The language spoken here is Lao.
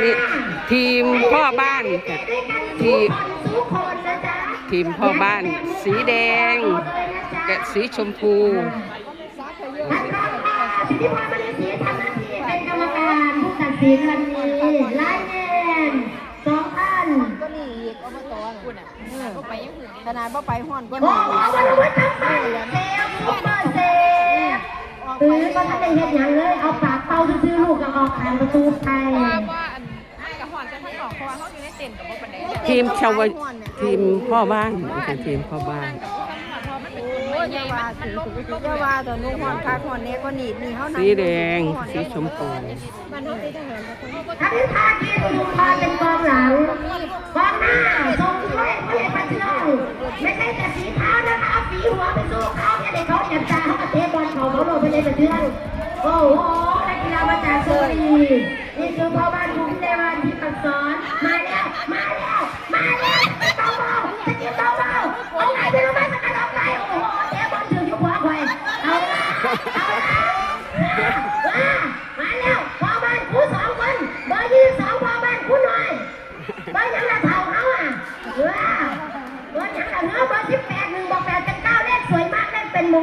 ນີ້ທີມພໍ່ບ້ານ ທີມ ທີມພໍ່ບ້ານ ສີແດງ ແລະ ສີຊົມພູ. ສິດທິພອນ ມະນີສີ ທຳໜ້າທີ່ເປັນກຳມະການຜູ້ຕັດສິນວັນນີ້ ລາຍແມ່ນ ສອງພັນ ກວ່ານີ້ອີກ ອົບຕະ ເອີ ບໍ່ໄປ ຂະໜາດບໍ່ໄປຮ້ອນກວ່ານີ້ອີກ ເອີ ບໍ່ທັນໄດ້ເຮັດຫຍັງເລີຍ ເອົາປາກເປົ່າຊື່ໆ ລູກກໍອອກຂ້າງປະຕູໄປ. ກໍຮ້ອນກັນທາງນອກ ເພາະວ່າເຮົາຢູ່ໃນເຕັນກໍບໍ່ປານໃດ. ທີມຊາວ ທີມພໍ່ບ້ານ ເປັນທີມພໍ່ບ້ານ. ໂອ້ຍ ຢ່າວ່າ ຢ່າວ່າແຕ່ໜູ ຮ້ອນຄັກຮ້ອນແນ່ກວ່ານີ້ ນີ້ເຮົານັ່ງ ສີແດງ ສີຊົມພູ. ອັນນີ້ພາທີ່ທຸກຄົນເປັນກອງຫຼັງ ກອງໜ້າສົ່ງໃຫ້ຜູ້ໃຫຍ່ປະເທດ ບໍ່ໃຊ່ແຕ່ຝີເທົ້ານະຄະ ເອົາຝີຫົວໄປສູ້ເຂົາ ຢ່າໄດ້ເຂົາຫຍັງຕາ ເຮົາກໍເຕະບອນເຂົາ ເຂົາໂລດ ຜູ້ໃຫຍ່ປະເທດ. ໂອ້ໂຫ ນັກກິລາມາຈາກຊົນບຸຣີ. ນີ້ຄືພໍ່ບ້ານຜູ້ພິໄລວັນ ທິບປາກສອນ ມາແລ້ວ ມາແລ້ວ ມາແລ້ວ ສະກິດເບົາ ສະກິດເບົາ ເອົາໄລ່ໄປລົງມາ ສະກັດອອກໄລ່ ໂອ້ໂຫ ເຕະບອນຖືກຢູ່ຂວາຂ້ອຍ ເອົາລະ ເອົາລະ ວ້າ